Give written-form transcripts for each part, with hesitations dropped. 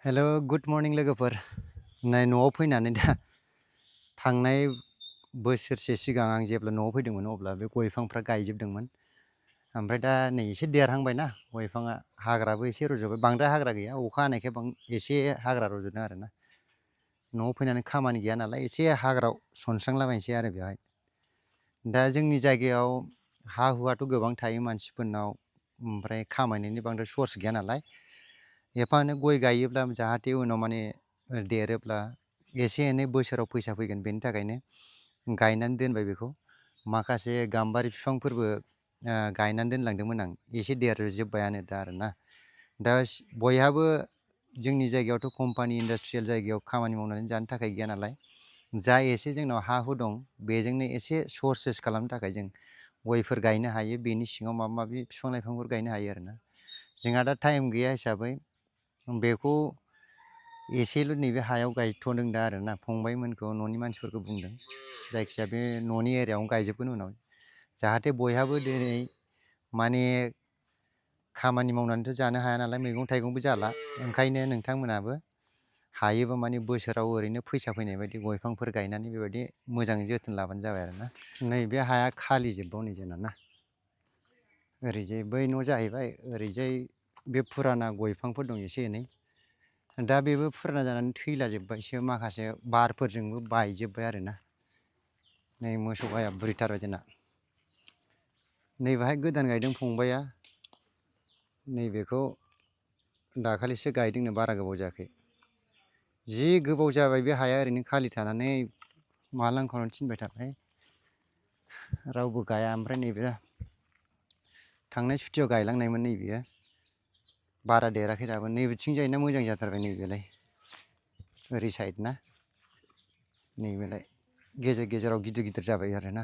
हेल' good morning लोगोफोर नै न'आव फैनानै दा थांनाय बोसोरसे सिगां आं जेब्ला न'आव फैदोंमोन अब्ला बे गय बिफांफ्रा गायजोबदोंमोन। ओमफ्राय दा नै एसे देरहांबायना गय बिफाङा हाग्राबो एसे रज'बाय, बांद्राय हाग्रा गैया, अखा हानायखाय एसे हाग्रा रज'दों आरोना। न'आव फैनानै खामानि गैया नालाय एसे हाग्रा सनस्रांलाबायनोसै आरो बेवहाय। दा जोंनि जायगायाव हा हुआथ' गोबां थायो मानसिफोरनाव, ओमफ्राय खामायनायनि बांद्राय सर्स गैया नालाय एफा एनै गय गायोब्ला जाहाथे उनाव माने देरोब्ला एसे एनै बोसोराव फैसा फैगोन, बेनि थाखायनो गायनानै दोनबाय बेखौ। माखासे गाम्बारि बिफांफोरबो गायनानै दोनलांदोंमोन आं, एसे देरजोब्बायानो दा आरोना। दा बयहाबो जोंनि जायगायावथ' कम्पानि इन्डास्ट्रियेल जायगायाव खामानि मावनानै जानो थाखाय गैया नालाय, जा एसे जोंनाव हा हु दं बेजोंनो एसे सर्सेस खालामनो थाखाय जों गयफोर गायनो हायो, बेनि सिङाव माबा माबि बिफां लाइफांफोर गायनो हायो आरोना। जोंहा दा टाइम गैया हिसाबै बेखौ एसेल' नैबे हायाव गायथ'दों दा आरोना। फंबायमोनखौ न'नि मानसिफोरखौ बुंदों जायखिजाया बे न'नि एरियायावनो गायजोबगोन उनाव, जाहाथे बयहाबो दिनै माने खामानि मावनानैथ' जानो हाया नालाय, मैगं थाइगंबो जाला, ओंखायनो नोंथांमोनाबो हायोबा माने बोसोराव ओरैनो फैसा फैनाय बायदि गय बिफांफोर गायनानै बेबायदि मोजाङै जोथोन लाबानो जाबाय आरोना। नैबे हाया खालि जोबबाव नै जोंना ना, ओरैजाय बै न' जाहैबाय, ओरैजाय बे फुराना गय बिफांफोर दं एसे एनै, दा बेबो फुराना जानानै थैलाजोब्बायसो, माखासे बारफोरजोंबो बायजोब्बाय आरोना। नै मोसौ गाया बुरिथारबाय जोंना। नैबेहाय गोदान गायदों फंबाया, नैबेखौ दाखालिसो गायदोंनो, बारा गोबाव जायाखै। जि गोबाव जाबाय बे हाया ओरैनो खालि थानानै, मालांखौनो थिनबाय थाबाय, रावबो गाया। ओमफ्राय नैबे थांनाय सुटियाव गायलांनायमोन नैबेयो, बारा देराखै दाबो। नैबेथिं जायना मोजां जाथारबाय, नैबेलाय ओरै साइड ना, नैबेलाय गेजेर गेजेराव गिदिर गिदिर जाबाय आरोना।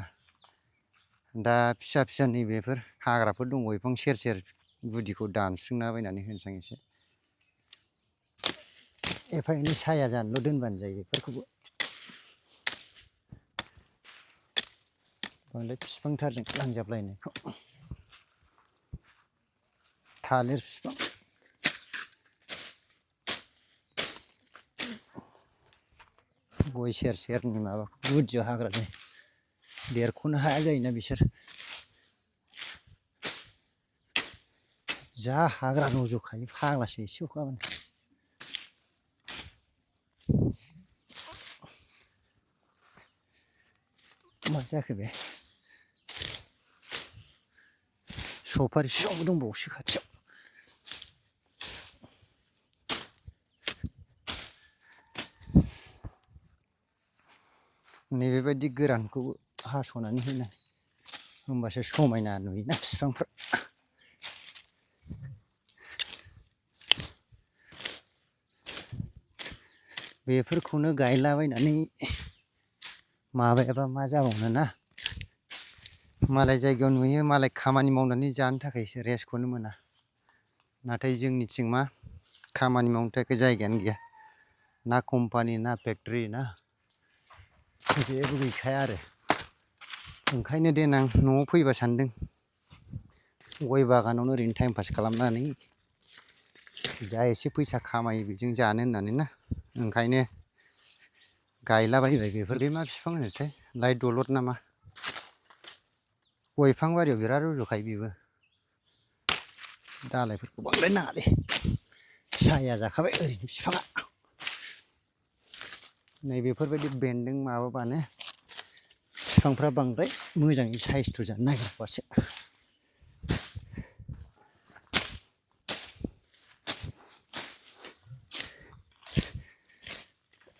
दा फिसा फिसा नैबेफोर हाग्राफोर दङ बिफां सेर सेर, गुदिखौ दानस्रिंलाबायनानै होनोसै आं एसे। एफा एनै साया जानोल' दोनबानो जायो बेफोरखौबो। बांद्राय बिफांथारजों नांजाबलायनायखौ। थालिर बिफां, गय सेर सेरनि माबा गुदियाव हाग्रा दं, देरख'नो हाया जायोना बिसोर। जा हाग्रा रज'खायो फाग्लासो एसे अखा हाबानो। मा जाखो बे, सफारि बिफांबो दंबावोसो खाथियाव। नैबेबायदि गोरानखौ हास'नानै होनो, होमबासो समायना नुयोना बिफांफ्रा। बेफोरखौनो गायलाबायनानै माबायाबा मा जाबावनो ना। मालाय जायगायाव नुयो, मालाय खामानि मावनानै जानो थाखायसो रेस्टखौनो मोना, नाथाय जोंनिथिं मा खामानि मावनो थाखाय जायगायानो गैया, ना कम्पानि ना फेक्ट्रि ना जेबो गैखाया आरो। ओंखायनो देनां न'आव फैबा सान्दों गय बागानावनो ओरैनो टाइम पास खालामनानै जा एसे फैसा खामायो बेजों जानो होननानै ना, ओंखायनो गायलाबायबाय बेफोर। बे मा बिफां होनोथाय, लाइ दलर नामा, गय बिफां बारियाव बिराद रज'खायो बेबो। दालायफोरखौ बांद्राय नाङालै, साया जाखाबाय ओरैनो बिफाङा। नैबेफोरबायदि बेन्दों माबाबानो बिफांफ्रा बांद्राय मोजाङै साइसथ' जानो नागिरबासो।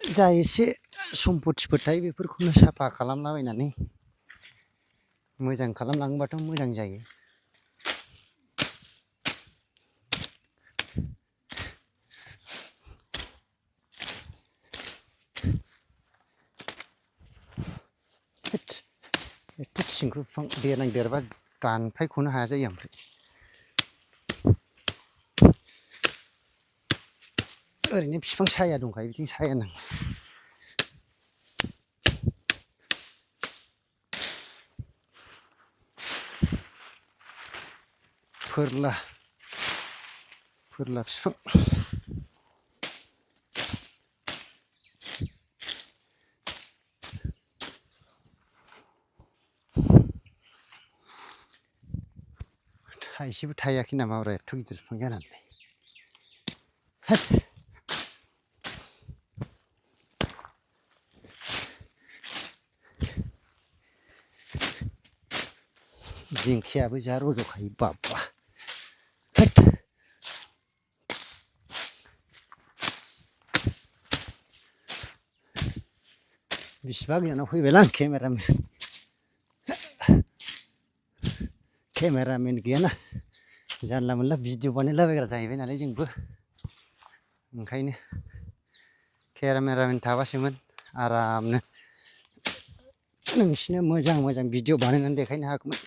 जा एसे सम्पथिफोर थायो बेफोरखौनो साफा खालामलाबायनानै मोजां खालामलाङोबाथ' मोजां जायो। एथ' थिंखु बिफां देनां देरबा दानफायख'नो हाया जायो ओमफ्राय। ओरैनो बिफां साया दंखायो, बिथिं साया नाङा। फोरला बिफां, थाइसेबो थायाखै नामा ब्रा एथ' गिदिर बिफां जानानै जिंखायाबो जा रज'खायो बाबा बिसिबा गोजानाव फैबायलां केमेरामेन गैयाना जानला मोनला भिडिअ बानायलाबायग्रा जाहैबाय नालाय जोंबो ओंखायनो केमेरामेन थाबासोमोन आरामनो नोंसिनो मोजां मोजां भिडिअ बानायनानै देखायनो हागौमोन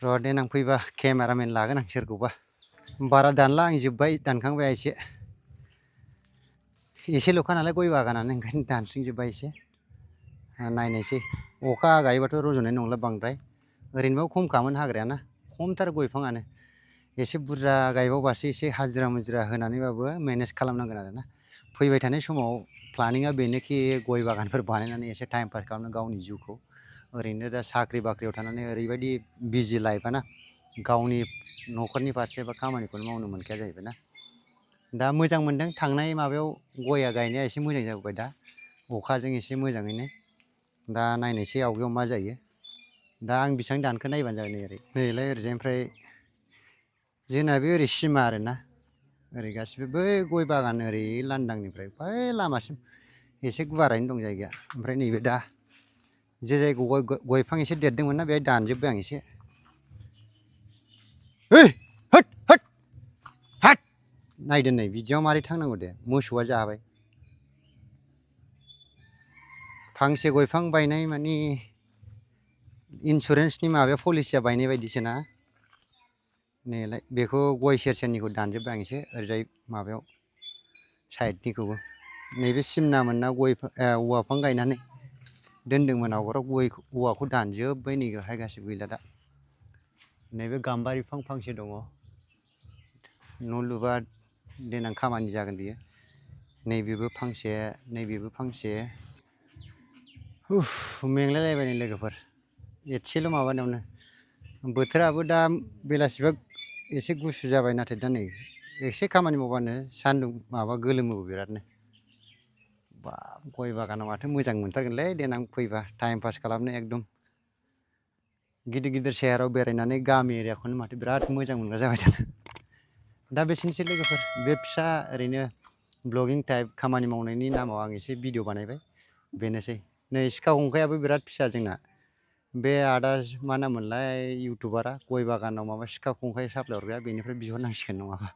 र' देनां फैबा केमेरामेन लागोन आं सोरखौबा बारा दानला आं जोब्बाय दानखांबाय एसेल'खा नालाय गय बागानानो ओंखायनो दानस्रिंजोब्बाय एसे नायनायसै अखा गायोबाथ' रज'नाय नंला बांद्राय ओरैनोबाबो खमखामोन हाग्रायाना खमथार गय बिफाङानो एसे बुरजा गायबावबासो एसे हाजिरा मुजिरा होनानैबाबो मेनेज खालामनांगोन आरोना फैबाय थानाय समाव प्लानिंआ बेनोखि गय बागानफोर बानायनानै एसे टाइम पास खालामनो गावनि जिउखौ ओरैनो दा साख्रि बाख्रियाव थानानै ओरैबायदि बिजि लाइफआना गावनि न'खरनि फारसे बा खामानिखौनो मावनो मोनखाया जाहैबाय ना दा मोजां मोनदों थांनाय माबायाव गया गायनाया एसे मोजां जाबोबाय दा अखाजों एसे मोजाङैनो दा नायनोसै आवगायाव मा जायो दा आं बेसेबां दानखो नायबानो जाबाय नैलाय ओरैजाय ओमफ्राय जोंना बे ओरै सिमा आरोना ओरै गासिबो बै गय बागान ओरै लांदांनिफ्राय बै लामासिम एसे गुवारैनो दं जायगाया ओमफ्राय नैबे दा जे जायगायाव गय बिफां एसे देरदोंमोन ना बेहाय दानजोब्बाय आं एसे ओइ होद होद हाट नायदो नै बिदियाव मारै थांनांगौ दे मोसौआ जाबाय फांसे गय बिफां बायनाय मानि इन्सुरेन्सनि माबाया पलिसिया बायनाय बायदिसो ना नैलाय बेखौ गय सेर सेरनिखौ दानजोब्बाय आं एसे ओरैजाय माबायाव साइडनिखौबो नैबे सिमनामोन ना गय औवा बिफां गायनानै दोनदोंमोन आवगोलाव गय औवाखौ दानजोब्बाय नै बेवहाय गासिबो गैला दा नैबे गाम्बारि बिफां फांसे दङ न' लुबा देनां खामानि जागोन बियो नैबेबो फांसे मेंलायलायबाय नै लोगोफोर एसेल' माबानायावनो बोथोराबो दा बेलासिबा एसे गुसु जाबाय नाथाय दा नै एसे खामानि मावबानो सान्दुं माबा गोलोमोबो बिरादनो बा गय बागानाव माथो मोजां मोनथारगोनलै देनां फैबा टाइम पास खालामनो एकदम गिदिर गिदिर सेहेराव बेरायनानै गामि एरियाखौनो माथो बिराद मोजां मोनग्रा जाबाय दाना दा बेसेनोसै लोगोफोर बे फिसा ओरैनो ब्लगिं टाइप खामानि मावनायनि नामाव आं एसे भिडिअ बानायबाय बेनोसै नै सिखा खंखायाबो बिराद फिसा जोंना बे आदा मा नाम मोनलाय इउटुबारा गय बागानाव माबा सिखा खंखाइ साप्लाय हरग्राया बेनिफ्राय बिहरनांसिगोन नङाबा